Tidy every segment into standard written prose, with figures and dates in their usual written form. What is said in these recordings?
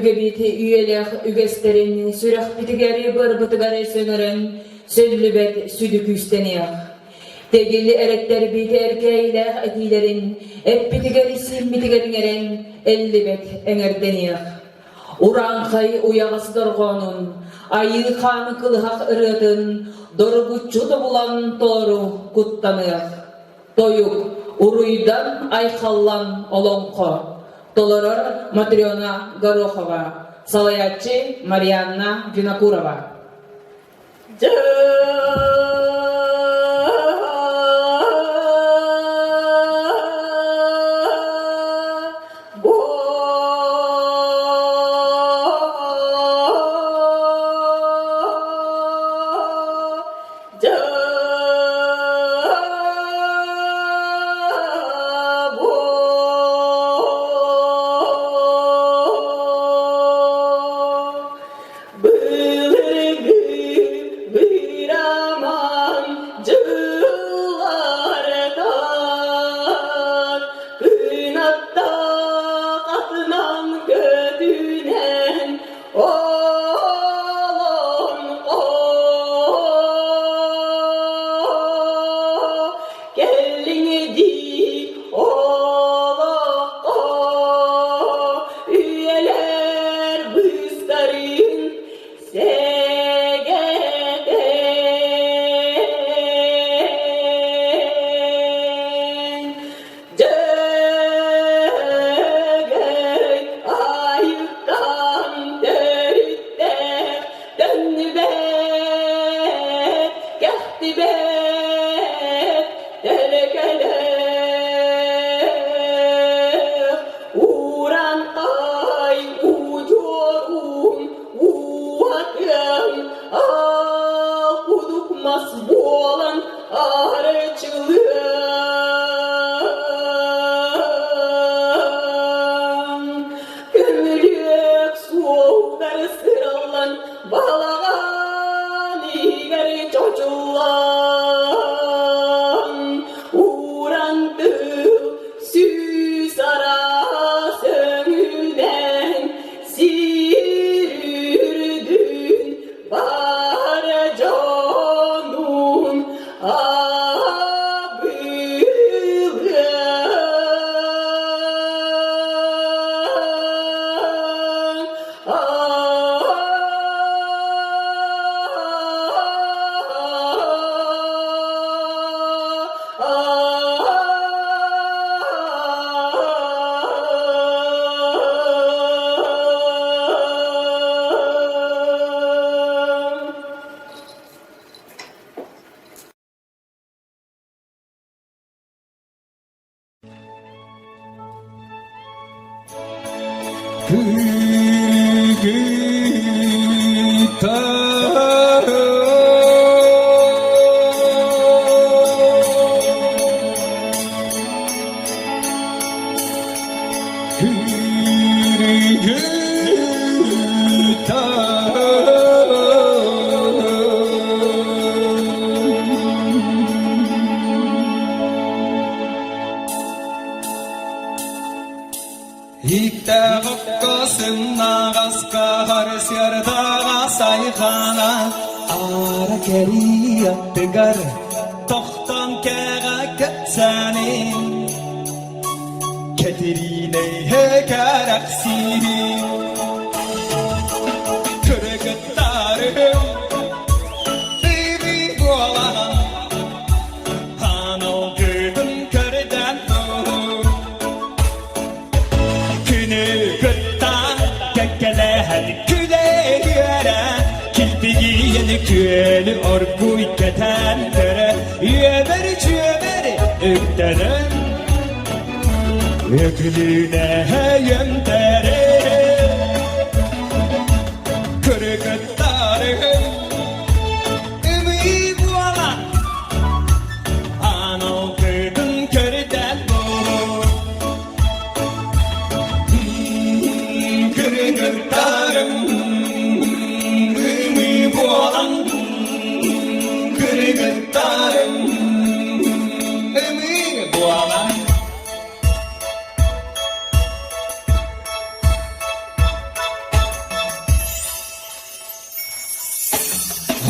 Өбүгэбит үйэлээх үгэстэрин сүрэхпитигэр бырбытыгар сөҥөрөн сөллүбэт сүдү күүстэниэх. Тэгил эрэттэрбит эркээйилээх этиилэрин эппитигэр-сииммитигэр иҥэрэн эллибэт эҥэрдэниэх. Урааҥхай уйаҕас дорҕоонун, айыы хаан кылыһах ырыатын доргуччу тобулан тоору куттаныах. Тойук, уруйдан айхаллан олоҥхо. Толорор Матрена Горохова, салайааччы Марианна Винокурова. Былыргы быраман дьыллардан кынаттаах атынан көтүнэн олоҥхо кэллиҥ дии олоххо үйэлэр быыстарын сэгэтэн Дьөгөй айыттан төрүттээх төннүбэт, кэхтибэт төлөкөлөөх Урантай удьуорун ууһатыам аал кудук мас буолан арчылыам. Көмүлүөк суоллар сыраллан балаҕан иһигэр чочуллан ууран тыл сүүс араас өҥүнэн сир үрдүн бар дьонун Ииктээх окко сымнаҕаска харсыардаҕа сайхана аара кэрии аттыгар тохтон кэҕэ кэпсээнин Кэтириинэйһэ кэрэхсиирин Кыргыттарым Быыбый буолан Аналгытын көрдөн Күнү кытта кэккэлэһэн күлэ-үөрэ Килбигийэн күөлү оргууй кэтээн көрө Үөмэр-чүөмэр үктэнэн Өкүлүүнэ өйөмтөрө Кыргыттарым ымыы буолан Аналгытын көрдөн Кыргыттарым ымыы буолан Кыргыттарым ымыы буолан.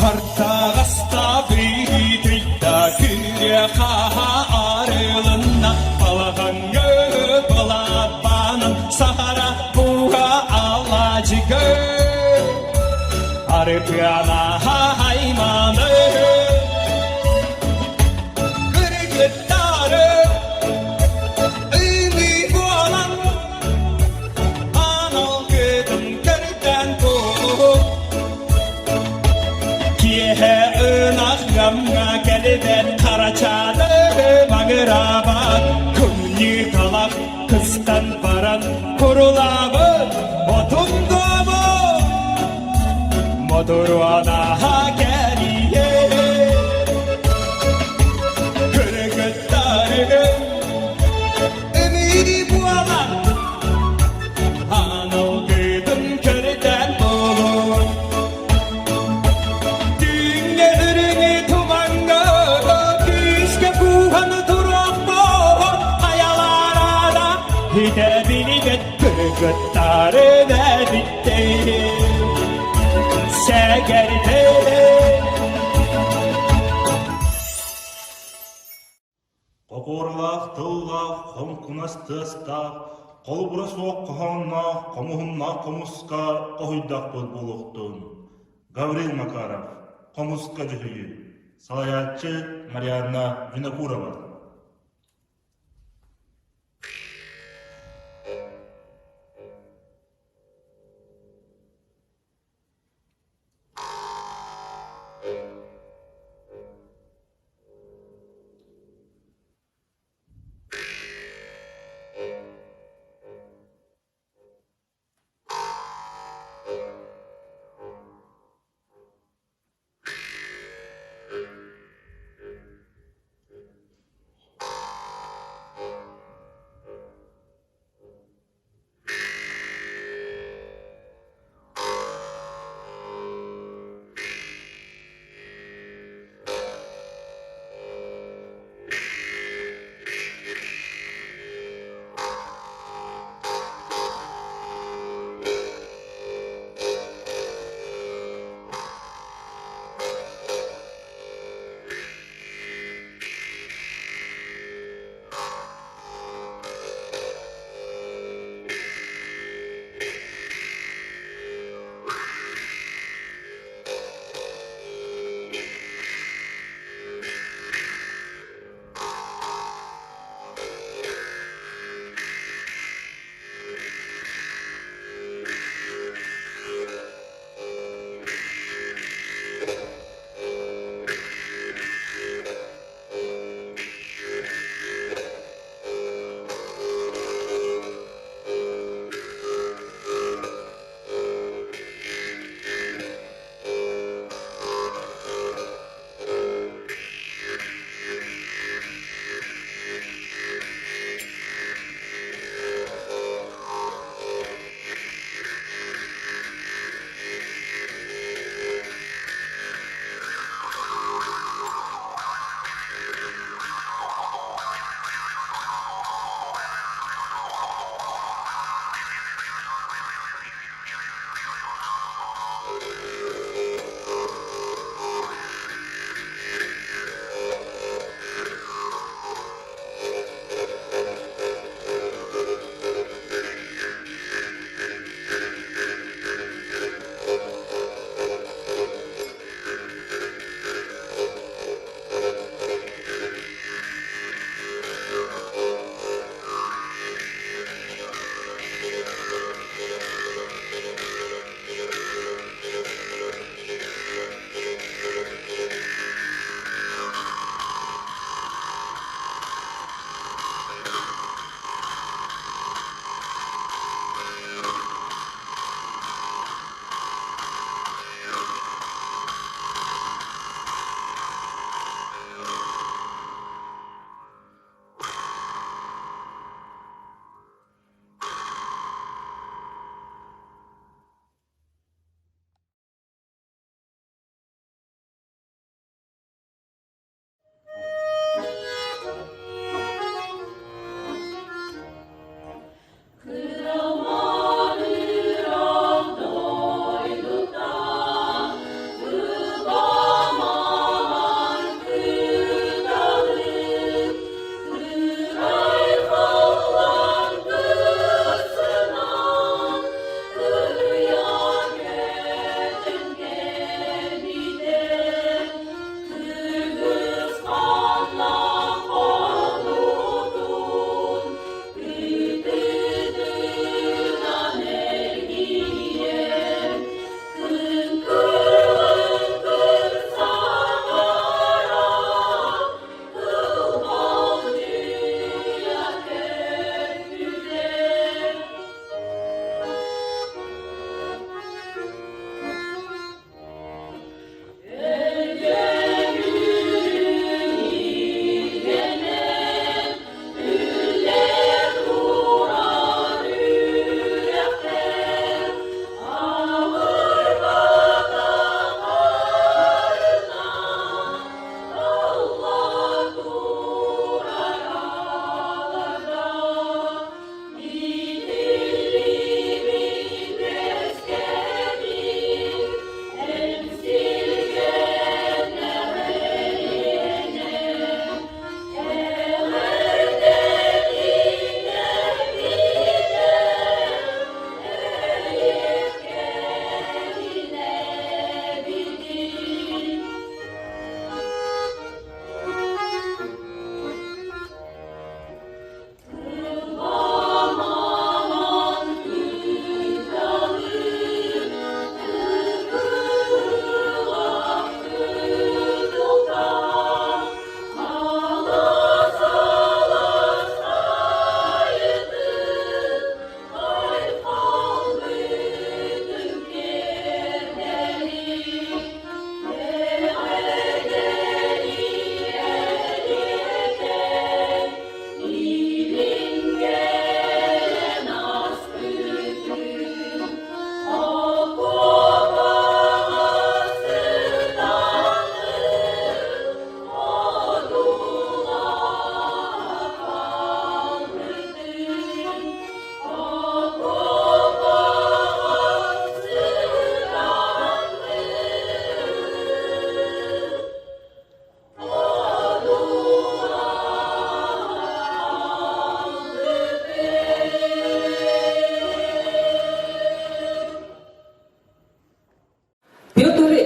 Буһартаҕаста быытыйда күрүө хааһа арылынна балаҕаҥҥа былааппанан сахара буга алаадьыга арытыана айманы кыргыттары ымыы буолан анал кытын көрдөн буолуһу Киэһэ ынах гамҥа кэлибэт харачааны маҥыраабат кымньыы талах кыстан баран курулаабыт отун дуому мотуруонаһа кэлиэ кыргыттарыгын ымыы буолан аналгытын көрдөн буолуо Түүҥҥэ үрүҥү тумаҥҥа күүскэ кууһан туруохпун хайалаара да билбэт кыргыттарын эбиттэр сэгэрдэр Хокуоралаах тыллаах, хоҥкунас тыастаах, холобура суох хоһоонноох, хомуһуннаах хомуска хоһуйдахпыт буолуохтун. Гаврил Макаров, Хомуска дьүһүйүү, салайааччы Марианна Винокурова.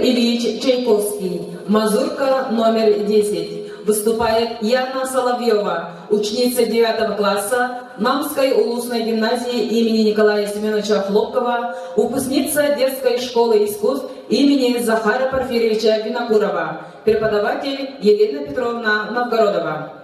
Ильич Чайковский. Мазурка номер 10. Выступает Яна Соловьева, ученица 9 класса Намской улусной гимназии имени Николая Семеновича Хлопкова, выпускница детской школы искусств имени Захара Порфирьевича Винокурова, преподаватель Елена Петровна Новгородова.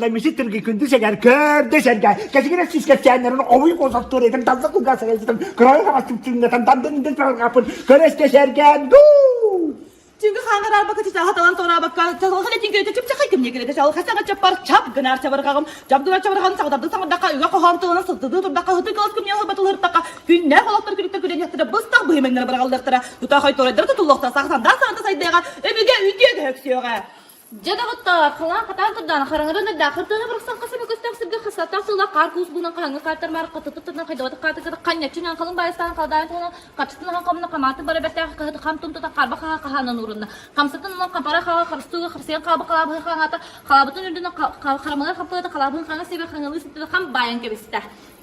Миси тыргы күндү сэгэр көрдө сэргэ кэсигире сис кэпсээннэрин обуй косоттур этим талда кулга сэгэрситим кырай хаҕастым түҥнэтэн тандын индин сарҕаппын көрөстө сэргээн дуу Түнгі хааңар арбака чычаха талан тораабакка чалҕан этиҥ чыпчахай кимне кэлэтэ чалҕа чаппар чап гынар чабырҕаҕым чап гынар чабырҕан саҕдарды саҥардахха үгэ хоһоон тылынан сылтыдыы турдахха һыты кылас күмне һылбатылыртахха күннээх олохтор күлүктэр күлэниэхтэрэ быстах быһымэҥнэр быраҕаллыахтара тутаахай торайдара тутуллуохтара сахсандаах саҥата сайдыаҕа өбүгэ үтүө көһөксүөҕэ Дьэ доҕоттоор, халаан хатаан турдаҕына хараҥаран эрдээх хыртыына бырахсан хас эмэ көстөөх сиргэ хасааттаах сыллаах хаар куус буунан хаһыҥҥы хаартар маары хатытыт турдан хайдабатых хаатыгар ханньаччынан халыҥ баайыстаан халадаайын туһунан хапчытын ахан хомуна хамаатын бара бэртээх хаһыты хам тум тута харба хаһа хаһаанан уурунна. Хамсатын ылан хапара хаҕа харыстыыга харсыйан хаалбы халаабыһы хаҥаата халаабытын үрдүнэн харамалар хаппыата халаабыһын хаҥас сиэбэр хаҥалыы сыттыга хам баайан кэбистэ.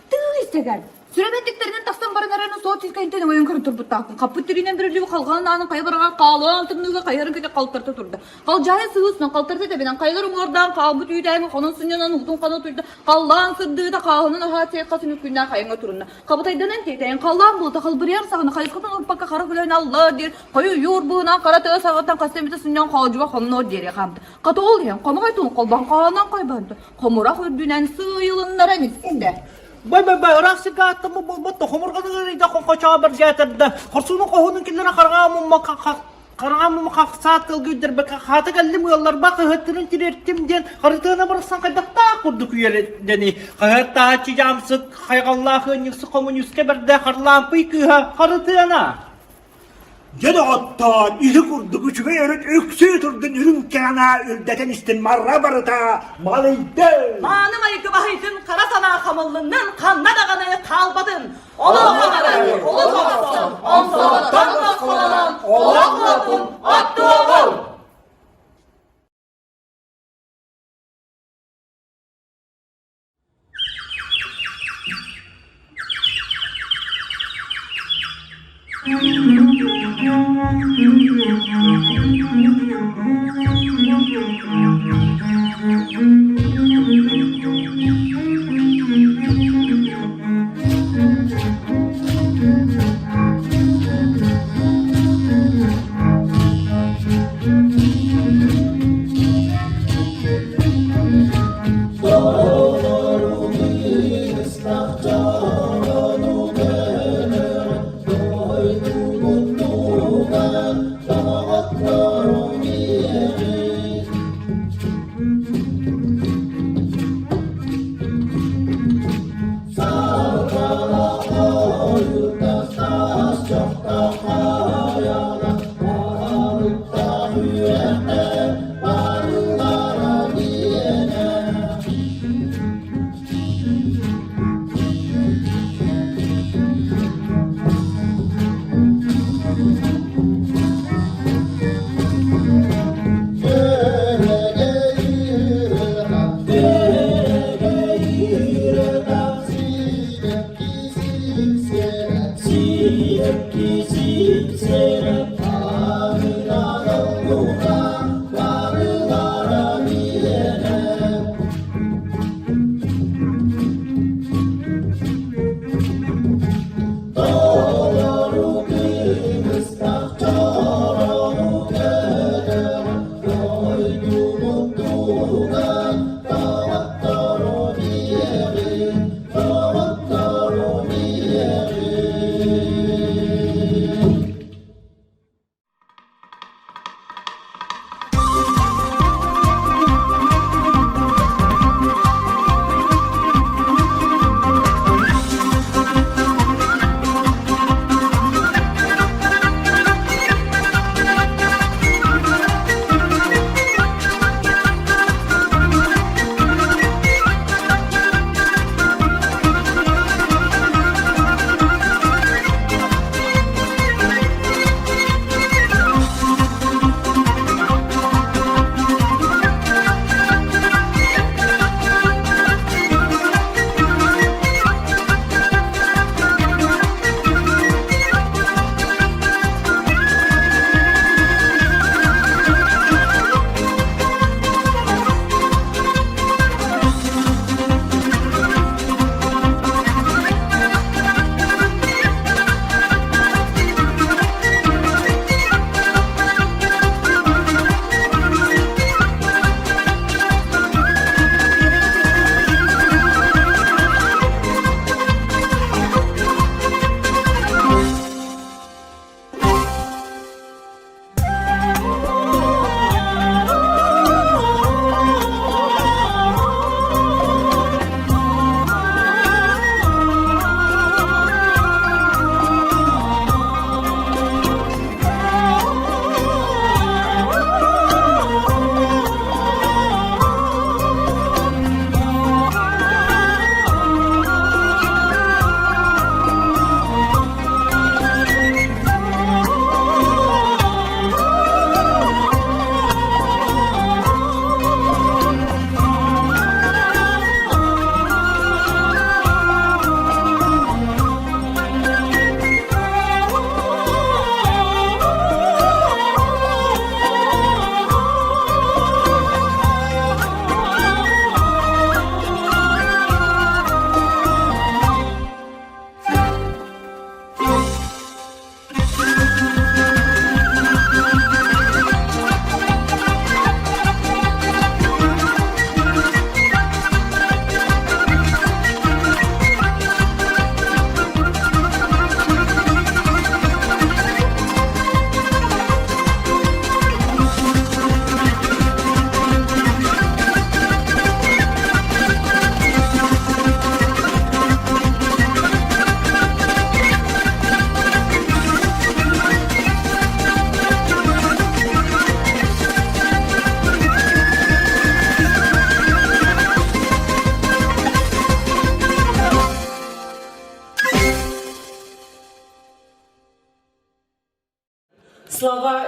Тыы истэгэр Сүрэбэнтиктэринэн тахсан баран эрэн суол сискэйинтэн өҥөйөн көрөн турбуттаахпын. Хаппыт тириинэн бүрүллүбүт халҕанын аанын хайа бараҕар хаалаан тымныыга хайыһарын кэтэ халтарта турда. Халдьаайы сыһыысынан халтарта тэбинэн хайалар уҥуордаан хаалбыт үүтээҥи хонон сынньанан уутун хана утуйда. Халлаан сырдыыта хааһынан аһаат сиэххэ сүнүк күннээх айаҥҥа турунна. Хабытайданан тиэтэйэн халлаан булута халбырыйар саҕана хайысхатын урпакка хара күлэн аллар диир хойу ойуур быһынан хара тыа саҕаттан хаста эмитэ сынньан хоодьуга хонноор диэри хаамта. Хата ол иһэн хомоҕой туун холбоон хоһоонон хойбоһунта хомурах үрдүнэн сыыйылыннаран истэ. Бай бай бай ыраах сиргэ ааттаммыт буолбат да хомурҕаныгар ыйда хоҥхочоҕо бэргээтэрдэ хорсунун хоһуунун киллэрэн хараҥа мумма хараҥа мумма хахсаат тылга үрдэрбэккэ хаата кэллим ыалларба хаһыаттарын тириэртим диэн харытыана барахсан хайдахтаах курдук үөрэдэни хаһыаттааччы дьаамсык хайҕаллаах ыанньыксык хомуньууска бэрдэ Харлампый кыыһа Харытыана Дьэ доҕоттоор, иһи курдук үчүгэй өрүт үксүү турдун үрүҥ кэҕэнэ үрдэтэн истин марра барыта малыйды. Мааны майгы баһыйтын хара санаа хамыллыннын ханна даҕаны хаалбатын. Олох хаҥаран, олус охсон, омсоҕоттон босхолонон, олох уотун оттуоҕуҥ!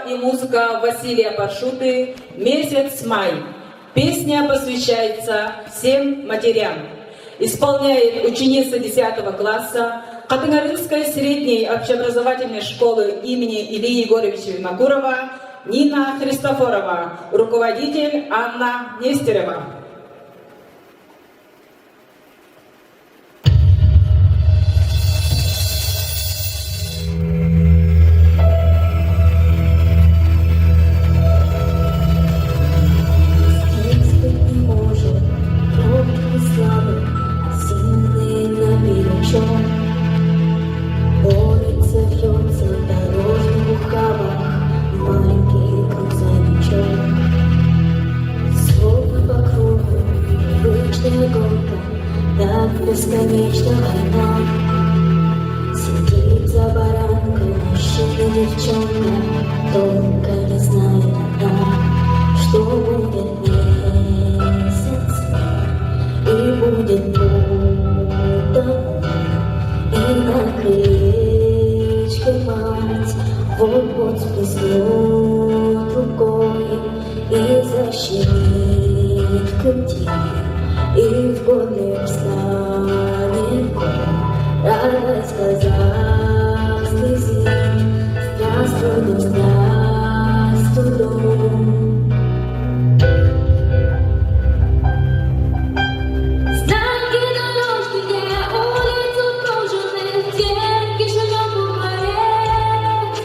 и музыка Василия Паршуты «Месяц май». Песня посвящается всем матерям. Исполняет ученица 10 класса Катынгаринской средней общеобразовательной школы имени Ильи Егоровича Винокурова Нина Христофорова, руководитель Анна Нестерова. Спать не может, робкий слабый, сильный наперечет. Борется, вьется в дорожных ухабах маленький грузовичок. Словно по кругу привычная гонка, так бесконечно война. Сидит за баранкой мужчина девчонка, только не знает она, что будет месяц и будет будто и на крылечке мать вот-вот сплеснет рукой и защемит в груди, и в горле встанет ком. Радость в глазах слезит, здравствуй, дом, здравствуй, дом. Знаки дорожки, где улицу прожены, где кишинев дворец,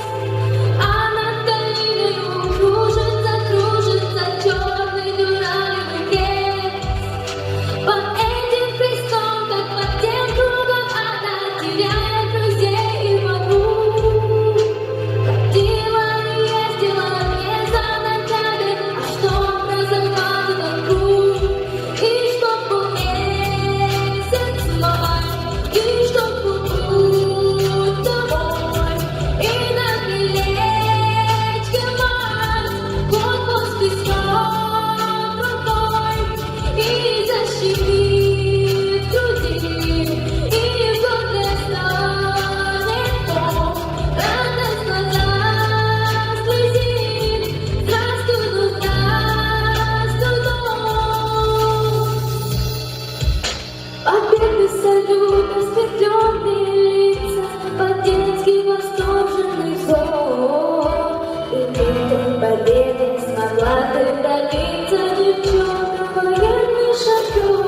а над долиною кружится, кружится черный дюралевый крест. По этим крестом, как по тем кругам, она теряет друзей и подруг. Ходила и ездила не за наградой, а чтоб разорвать этот круг. И чтоб был месяц май, и чтоб был путь домой, и на крылечке мать вот-вот сплеснет рукой и защемит в груди, и в горле станет ком. Радость в глазах слезит, здравствуй, ну здравствуй, дом. Победный салют, просветленные лица, под детский восторженный взор. И этой победы смогла ты добиться, девчонка, военный шофер.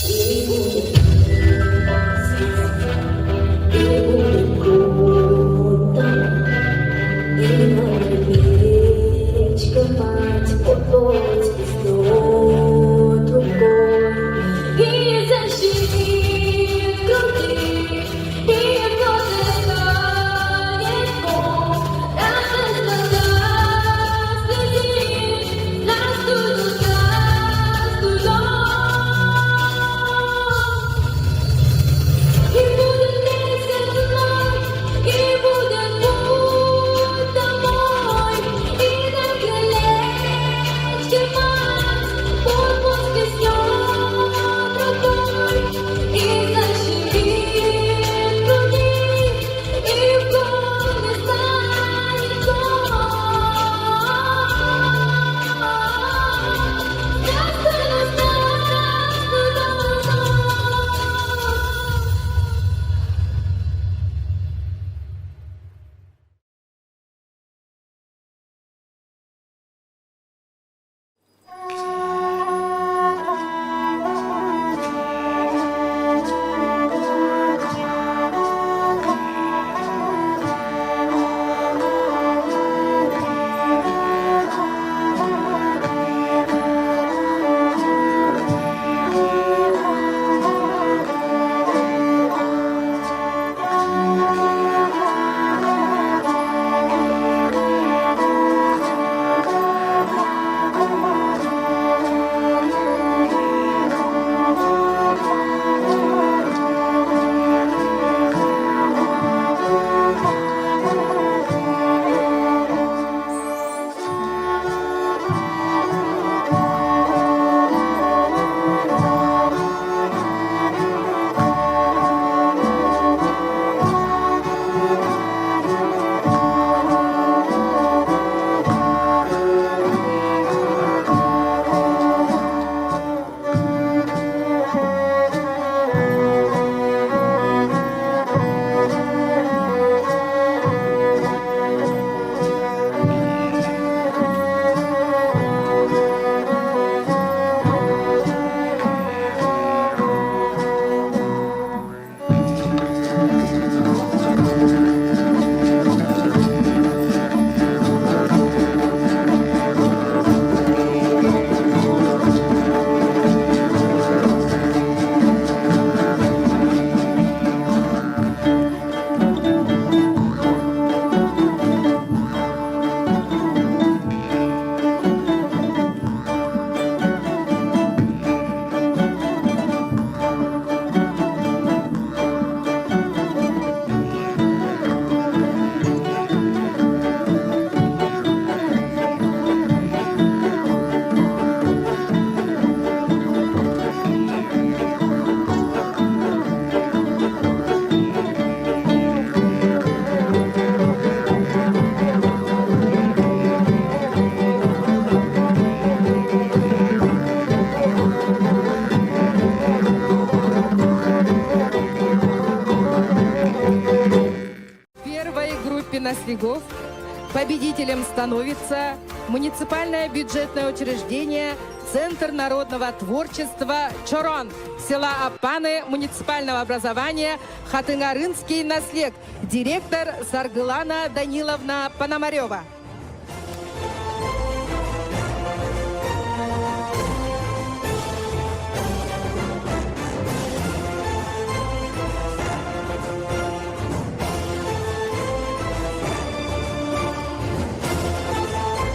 И будет месяц, и будет путь домой, и на крылечке мать вот-вот сплеснет рукой и защемит в груди, и в горле станет ком. Радость в глазах слезит, здравствуй, ну здравствуй, дом. И будет месяц май, и будет путь домой, и на крылечке мать. наслегов победителем становится муниципальное бюджетное учреждение Центр народного творчества «Чорон» села Апаны муниципального образования Хатынгарынский наслег, директор Саргылана Даниловна Пономарева.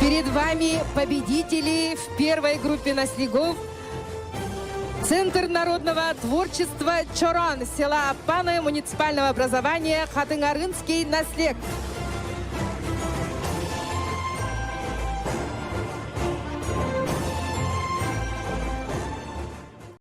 Перед вами победители в первой группе наслегов Центр народного творчества «Чорон» села Апаны муниципального образования Хатынгарынский наслег.